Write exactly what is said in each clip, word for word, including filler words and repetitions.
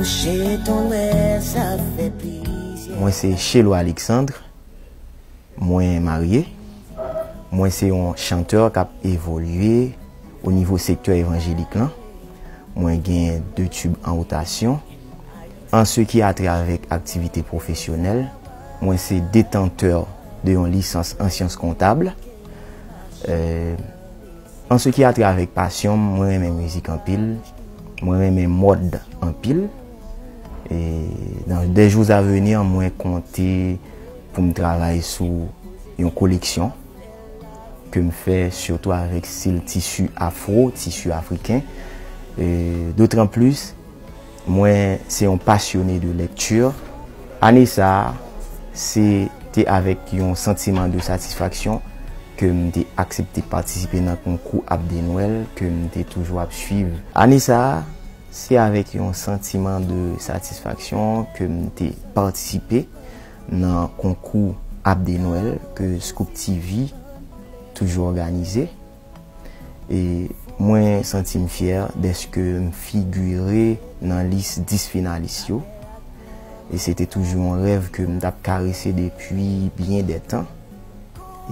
Touche ton lè, sa fè plizyè. Mwen se Chelo Alexandre. Mwen marye. Mwen se yon chantè k ap evolye o nivo sektè evanjelik lan. Mwen gen de tib an wotasyon. An se ki a trè avèk aktivite pwofesyonèl, mwen se detantè de yon lisans an syans kontab. Euh, An se ki a trè avèk pasyon m, mwen renmen mizik anpil, mwen renmen mòd anpil. E dans des jours à venir, mwen konte pou m travay sou yon koleksyon ke m fè sitou avèk stil tisi afro, tisi afriken. E d'autant plus, mwen se yon pasyone de lèkti. Ane sa a, se te avèk yon santiman de satisfaksyon ke m te aksepte patisipe nan konkou Ab de Nwèl ke m te toujou ap swiv. Ane sa a, se avèk yon santiman de satisfaksyon ke m te patisipe nan konkou Ab de Nwèl ke Scoop T V toujou òganize. E mwen santi m fyè dèske m figire nan lis dis finalis yo. E se te toujou yon rèv ke m t ap karese depi byen dè tan.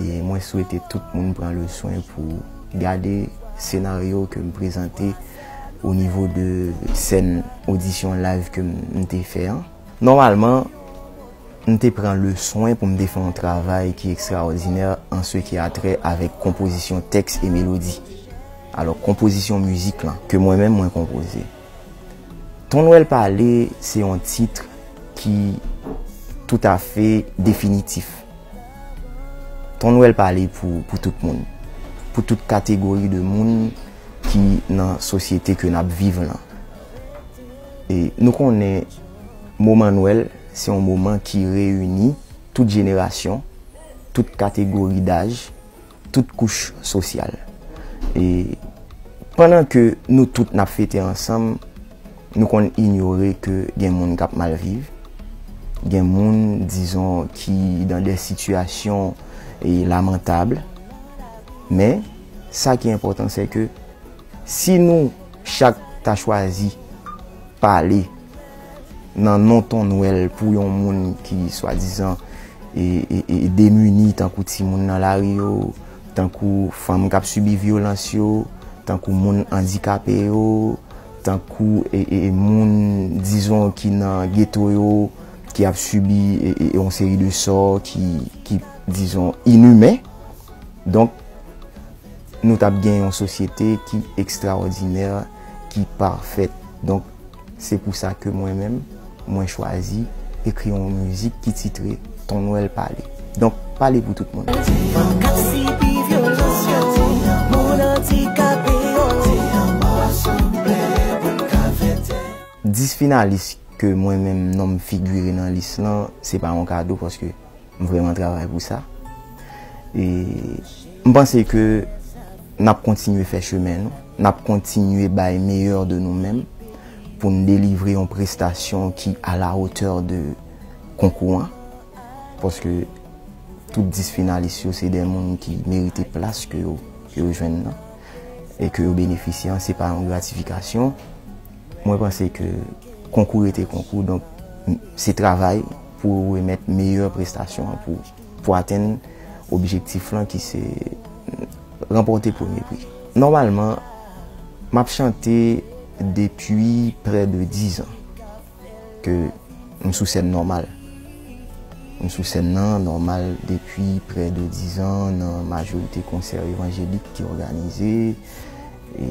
E mwen swete tout moun pran le swen pou gade senaryo ke m prezante o nivo de sèn odisyon live ke m, m te fè an. Nòmalman, m te pran le swen pou m te fè yon travay ki ekstraòdinè an se ki a trè avèk konpozisyon tèks e melodi. Alò, konpozisyon mizik lan, ke mwen menm mwen konpoze. Ton Nwèl Pale se yon tit ki toutafè definitif. Ton Nwèl Pale pou, pou tout moun, pou tout kategori de moun ki nan sosyete ke n ap viv lan. E nou konnen moman Nwèl se yon moman ki reyini tout jenerasyon, tout kategori daj, tout kouch sosyal. E pandan ke nou tout n ap fete ansanm, nou konn inyore ke gen moun k ap mal viv, gen moun, dizon, ki dan de sitiyasyon e lamantab. Men, sa ki enpòtan, se ke si nou chak ta chwazi pale nan non Ton Nwèl pou yon moun ki swadizan e, e, e demini, tankou timoun nan lari yo, tankou fanm k ap sibi vyolans yo, tankou moun andikape yo, tankou e, e, e moun, dizon, ki nan geto yo, ki ap sibi e, e, yon seri de sò ki, ki, dizon, inimen. Donk, nou t ap gen yon sosyete ki ekstraòdinè, ki pafèt. Donk, se pou sa ke mwen menm, mwen chwazi ekri yon mizik ki titre Ton Nwèl Pale. Donk, pale pou tout moun. Fanm k ap sibi vyolans yo, moun andikape yo. Dis finalis ke mwen menm non m figire nan lis lan, se pa yon kado paske m vrèman travay pou sa. E m panse ke n ap kontinye fè chemen nou, n ap kontinye bay meyè de nou menm pou n delivre yon prestasyon ki a la hauteur de konkou an. Paske tout dis finalis yo se de moun ki merite plas ke yo, ke yo jwenn nan e ke yo benefisye an, se pa yon gratifikasyon. Mwen panse ke konkou rete konkou, donk m- se travay pou remèt meyè prestasyon an pou, pou atenn objektif lan ki se ranpòte premye pri. Nòmalman, m ap chante depi prè de diz an ke m sou sèn nòmal. M sou sèn nan nòmal depi prè de diz an nan majorite konsè evanjelik ki òganize. E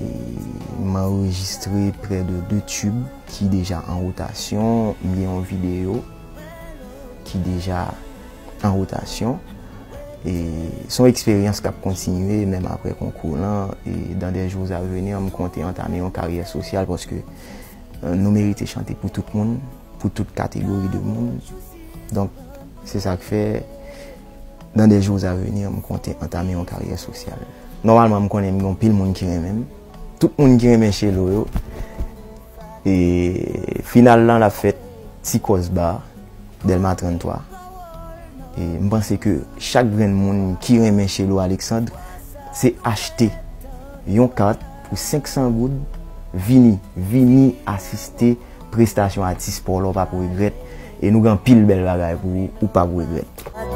m anrejistre prè de de tib ki deja an wotasyon. M gen yon videyo ki deja an wotasyon. E se yon eksperyans k ap kontinye menm apre konkou lan. E dans des jours à venir, m konte antame yon karyè sosyal paske, euh, nou merite chante pou tout moun, pou tout kategori de moun. Donk, se sa k fè, dans des jours à venir, m konte antame yon karyè sosyal. Nòmalman, m konnen m gen yon pil moun ki renmen m. Tout moun ki renmen Chelo yo. E final lan, l ap fèt Ti Kòz Bar, Dèlma tranntwa. E m panse ke chak grenn moun ki renmen Chelo Alexandre, se achte yon kat pou senk san goud, vini, vini asiste Prestasyon atis pa w la, w p ap regrèt. E nou gen anpil bèl bagay pou ou, ou p ap regrèt.